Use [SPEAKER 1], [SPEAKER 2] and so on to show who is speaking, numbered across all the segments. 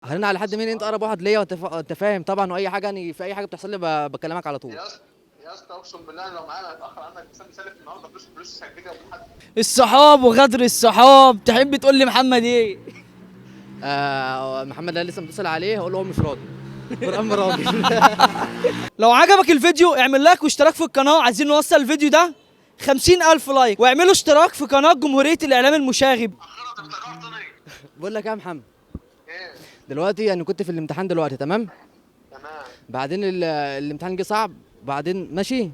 [SPEAKER 1] هرن على حد مين؟ انت اقرب واحد ليا وانت انت فاهم طبعا، واي حاجة يعني في اي حاجة بتحصل لي بكلمك على طول.
[SPEAKER 2] يا اسطى يا اسطى، اقسم بالله انا لو معايا هتاخر عنك، بس انا مسلف النهارده فلوس هتجيلي قبل حد.
[SPEAKER 3] الصحاب وغدر الصحاب، تحب تقول لي محمد ايه؟
[SPEAKER 1] آه، محمد ده لسه متصل عليه، هقول له هو مش راضي. قرآن راضي.
[SPEAKER 3] لو عجبك الفيديو اعمل like واشتراك في القناة، عايزين نوصل الفيديو ده 50,000 like، واعملوا اشتراك في قناة جمهورية الإعلام المشاغب.
[SPEAKER 2] اخيرا انت افتكرتني.
[SPEAKER 1] بقول لك إيه يا محمد؟
[SPEAKER 2] ايه؟
[SPEAKER 1] دلوقتي انا كنت في الامتحان دلوقتي، تمام؟
[SPEAKER 2] تمام.
[SPEAKER 1] بعدين الامتحان جه صعب، بعدين ماشي،
[SPEAKER 2] اه.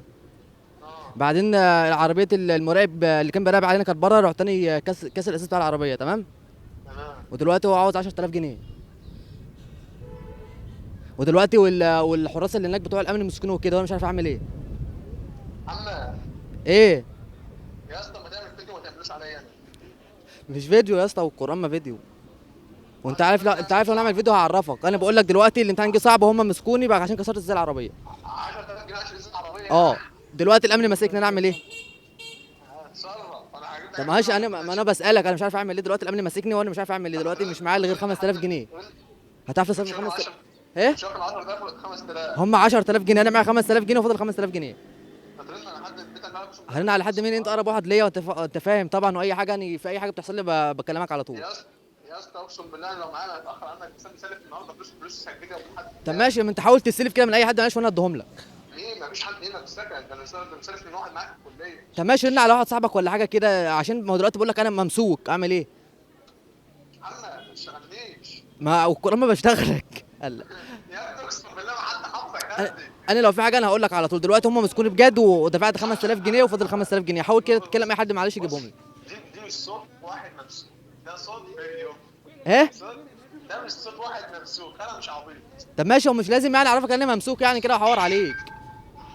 [SPEAKER 1] بعدين عربية المراقب اللي كان بيراقب علينا كانت بره، رحت تاني كاس الاساس بتاع العربية، تمام؟
[SPEAKER 2] تمام.
[SPEAKER 1] ودلوقتي هو عاوز 10000 جنيه، ودلوقتي والحراس اللي هناك بتوع الامن مسكنوه كده، وانا مش عارف اعمل ايه.
[SPEAKER 2] محمد.
[SPEAKER 1] ايه؟
[SPEAKER 2] يا اسطى ما تعمل فيديو، ما تعملوش عليا انا.
[SPEAKER 1] مش فيديو يا اسطى، والقران ما فيديو، وانت عارف، لا انت عارف لو انا اعمل فيديو هعرفك. انا بقول لك دلوقتي الامتحان جه صعب وهم مسكوني بقى عشان كسرت ازاي العربية.
[SPEAKER 2] 10000 جنيه عشان ازازة عربية؟
[SPEAKER 1] اه، دلوقتي الامن ماسكني، انا اعمل ايه؟
[SPEAKER 2] هتصرف، انا هجيب لك.
[SPEAKER 1] طب ماشي، انا ما انا بسالك، انا مش عارف اعمل ايه دلوقتي، الامن ماسكني وانا مش عارف اعمل ايه دلوقتي، مش معايا غير 5000 جنيه. هتعرف تصرف 5 ايه؟
[SPEAKER 2] مش واخد 10000 ولا 5000؟
[SPEAKER 1] هم 10000 جنيه، انا معايا 5000 جنيه وفاضل 5000 جنيه.
[SPEAKER 2] هترن على حد البيت انا اقسم.
[SPEAKER 1] هرن على حد مين؟ انت اقرب واحد ليا وانت انت فاهم طبعا، واي حاجة يعني في اي حاجة بتحصل لي بكلمك على طول.
[SPEAKER 2] يا اسطى يا اسطى، اقسم بالله انا لو معايا هتاخر عنك، بس انا مسلف النهارده فلوس هتجيلي قبل حد.
[SPEAKER 1] طب ماشي، ما انت حاول تستلف كده من اي حد، معلش، وانا اديهم لك.
[SPEAKER 2] ليه؟ مفيش حد هنا في السكن، ده انا مسلف من واحد معاك في الكلية.
[SPEAKER 1] طب ماشي، رن على واحد صاحبك ولا حاجة كده، عشان ما هو دلوقتي بقول لك انا ممسوك، اعمل ايه؟
[SPEAKER 2] محمد ما تشتغلنيش.
[SPEAKER 1] ما والقران ما بشتغلك. قال
[SPEAKER 2] يا ابني اقسم بالله ما حد حافظك
[SPEAKER 1] انا
[SPEAKER 2] قدي.
[SPEAKER 1] انا لو في حاجة انا هقول لك على طول. دلوقتي هم مسكوني بجد ودفعت 5000 جنيه وفاضل 5000 جنيه، حاول كده تتكلم اي حد معلش يجيبهم لي.
[SPEAKER 2] دي مش صوت واحد ممسوك، ده صوت فيديو.
[SPEAKER 1] ايه؟
[SPEAKER 2] صوت ده مش صوت واحد ممسوك، انا مش عبيط.
[SPEAKER 1] طب ماشي، هو مش لازم يعني اعرفك ان انا ممسوك يعني كده وحوار عليك.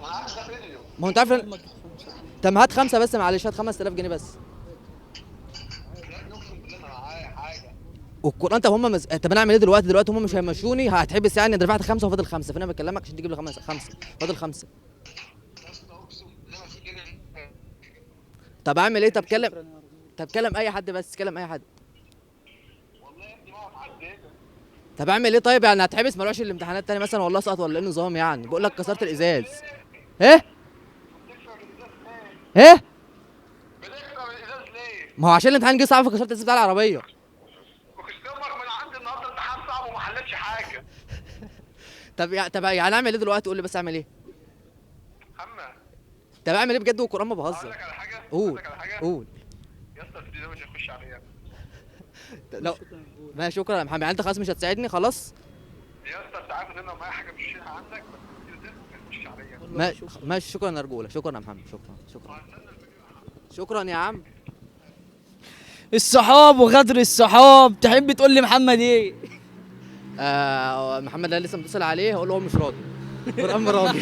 [SPEAKER 2] ما انا عارف ده فيديو.
[SPEAKER 1] ما هو انت عارف طب هات خمسة بس، معلش هات 5000 جنيه بس.
[SPEAKER 2] يا ابني اقسم بالله ما معايا حاجة.
[SPEAKER 1] والقران طب هم طب انا اعمل ايه دلوقتي؟ دلوقتي هم مش هيمشوني، هتحبس يعني، انا دفعت خمسة وفاضل خمسة، فانا بكلمك عشان تجيب لي خمسة، خمسة فاضل خمسة.
[SPEAKER 2] يا اسطى اقسم بالله ما في جنيه.
[SPEAKER 1] طب اعمل ايه؟ طب كلم، طب كلم اي حد بس، كلم اي حد.
[SPEAKER 2] والله يا ابني ما هو حد هنا.
[SPEAKER 1] طب اعمل ايه طيب؟ يعني هتحبس، ما اروحش الامتحانات تاني مثلا، والله سقط ولا ايه النظام يعني؟ بقول لك كسرت الازاز. ايه؟
[SPEAKER 2] بتكسر الازاز ليه؟
[SPEAKER 1] ايه؟
[SPEAKER 2] بتكسر الازاز ليه؟
[SPEAKER 1] ما هو عشان الامتحان جه صعب فكسرت الازاز بتاع العربية.
[SPEAKER 2] وكسرك من عندي النهارده امتحان صعب وما حلتش حاجة.
[SPEAKER 1] طب طب يعني اعمل ايه دلوقتي؟ قول لي بس اعمل ايه؟
[SPEAKER 2] محمد.
[SPEAKER 1] طب اعمل ايه بجد؟ والقران ما
[SPEAKER 2] اقول
[SPEAKER 1] بهزر.
[SPEAKER 2] لك على حاجة. اقول
[SPEAKER 1] قول
[SPEAKER 2] لك على حاجة.
[SPEAKER 1] قول.
[SPEAKER 2] يا اسطى الفيديو ده مش هيخش عليا.
[SPEAKER 1] لو ماشي، شكرا يا محمد، يعني انت خلاص مش هتساعدني خلاص؟
[SPEAKER 2] يا اسطى انت عارف ان انا لو معايا حاجة مش هشيلها عندك، بس الفيديو ده ما يخشش عليا.
[SPEAKER 1] ماشي، شكرا يا رجوله، شكرا يا محمد، شكرا شكرا شكرا يا عم.
[SPEAKER 3] الصحاب وغدر الصحاب، تحب تقول لي محمد ايه؟
[SPEAKER 1] آه، محمد ده لسه متصل عليه، هقول له هو مش راضي. قرآن راضي.